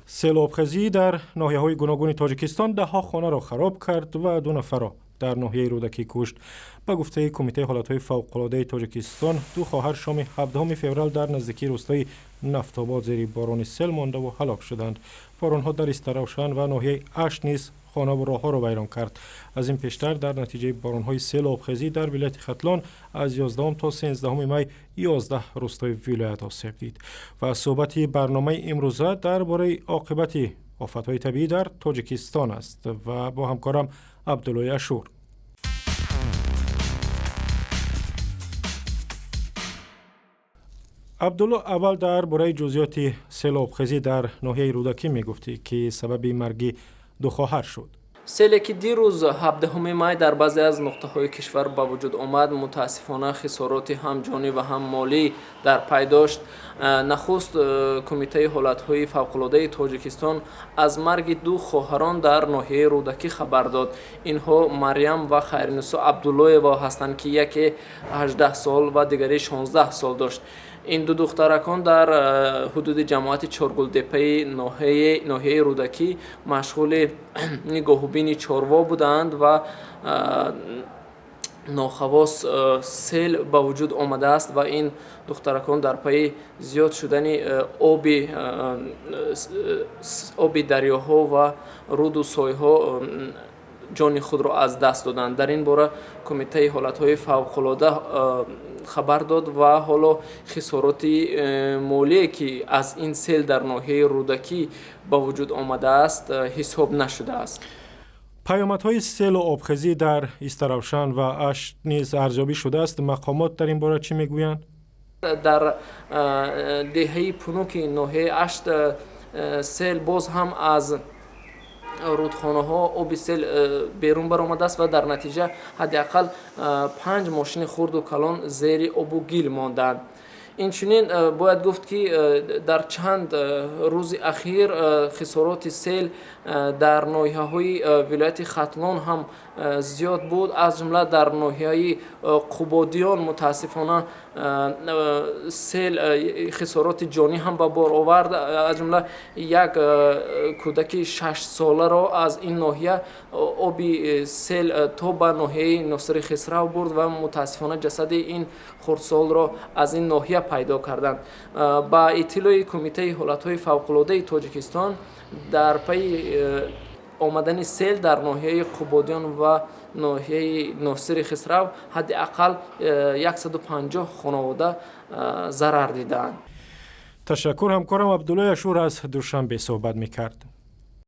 Селу обхезӣ дар ноҳияҳои гуногуни Тоҷикистон даҳҳо хонаро хароб кард ва 2 нафарро дар ноҳияи Рӯдакӣ кушт. Ба гуфтаи Кумитаи ҳолатҳои фавқулодаи Тоҷикистон, 2 хоҳар шоми 17 феврал дар наздикии рӯстои Нафтобод зери борони сел мондаву ҳалок шуданд. Боронҳо дар Истаравшан ва ноҳияи Ашт низ хонаву роҳҳоро вайрон кард. Аз ин пештар дар натиҷаи боронҳои селу обхезӣ дар вилояти Хатлон аз 11 то 13 май 11 рӯстои вилоят осеб дид. Ва суҳбати барномаи имрӯза дар бораи оқибати офатҳои табиӣ дар Тоҷикистон аст ва бо ҳамкорам Абдуллои Ашур. Абдулло, аввал дар бораи ҷузъиёти селу обхезӣ дар ноҳияи Рӯдакӣ мегуфтӣ, ки сабаби марги 2 хоҳар шуд. Селе ки дирӯз 17 май дар баъзе аз нуқтаҳои кишвар ба вуҷуд омад, мутаассифона хисороти ҳам ҷонӣ ва ҳам молӣ дар пай дошт. Нахуст Кумитаи ҳолатҳои фавқулодаи Тоҷикистон аз марги 2 хоҳарон дар ноҳияи Рӯдакӣ хабар дод. Инҳо Марьям ва Хайрнисо Абдуллоева ҳастанд, ки яке 18 сол ва дигаре 16 сол дошт. Ин 2 духтаракон дар ҳудуди ҷамоати Чоргулдепаи ноҳияи Рӯдакӣ машғули нигоҳубини чорво буданд ва нохавос сел ба вуҷуд омадааст ва ин духтаракон дар пайи зиёд шудани оби дарёҳо ва руду сойҳо ҷони худро аз даст доданд. Дар ин бора Кумитаи ҳолатҳои фавқулода хабар дод ва ҳоло хисороти молие, ки аз ин сел дар ноҳияи Рӯдакӣ ба вуҷуд омадааст, ҳисоб нашудааст. Паёмадҳои селу обхезӣ дар Истаравшан ва Ашт низ арзёбӣ шудааст. Мақомот дар ин бора чӣ мегӯянд? Дар деҳаи Пунуки ноҳияи Ашт сел боз ҳам аз рудхонаҳо оби сел берун баромадааст ва дар натиҷа ҳадди ақал 5 мошини хурду калон зери обу гил монданд. Инчунин бояд гуфт, ки дар чанд рӯзи ахир хисороти сел дар ноҳияҳои вилояти Хатлон ҳам зиёд буд, аз ҷумла дар ноҳияи Қубодиён мутаассифона сел хисороти ҷонӣ ҳам ба бор овард. Аз ҷумла як кӯдаки 6 соларо аз ин ноҳия оби сел то ба ноҳияи Носири Хисрав бурд ва мутаассифона ҷасади ин хурдсолро аз ин ноҳия пайдо карданд. Ба иттилои Кумитаи ҳолатҳои фавқулодаи Тоҷикистон, дар пайи омадани сел дар ноҳияи Қубодиён ва ноҳияи Носири Хисрав ҳадди ақал 150 хонавода зарар дидаанд. Ташаккур. Ҳамкорам Абдуллои Ашур аз Душанбе суҳбат мекард.